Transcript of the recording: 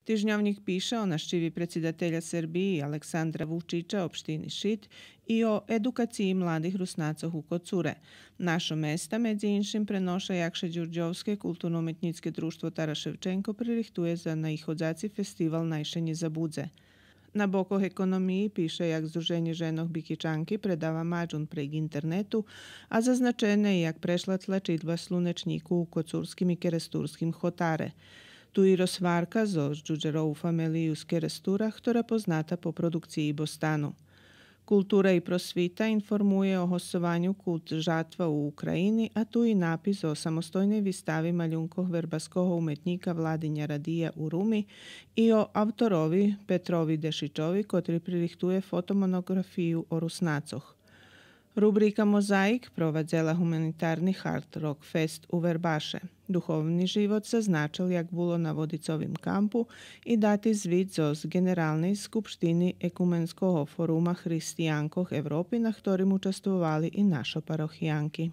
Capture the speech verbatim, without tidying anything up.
Тижньовнїк пише о нащиви предсидателя Сербиї Александра Вучича општини Шид и о едукациї младих Руснацох у Коцуре. Нашо места, медзи иншим, преноша як ше Дюрдьовске културно-уметнїцке дружтво Тарас Шевченко пририхтує за наиходзаци фестивал Най ше нє забудзе. На бокох економиї пише як Здруженє женох Бикичанки предава маджун прейґ интернету, а зазначене як прешла тлачидба Слунечнїку у коцурским и керестурским хотаре. Ту и розгварка зоз Джуджерову фамелию з Керестура, хтора позната по продукциї бостану. Култура и просвита информує о госцованю Култ жатва у України, а ту и напис о самостойней вистави малюнкох вербаского уметнїка Владиня Радия у Руми и о авторови Петрови Дешичови, котри пририхтує фотомоноґрафию о Руснацох. Рубрика Мозаїк провадзела гуманитарни Хард Рок Фест у Вербаше. Духовни живот зазначел як було на Водицовим кампу и дати звит зоз Ґенералней скупштини Екуменского форума християнкох Европи, на хторим участвовали и нашо парохиянки.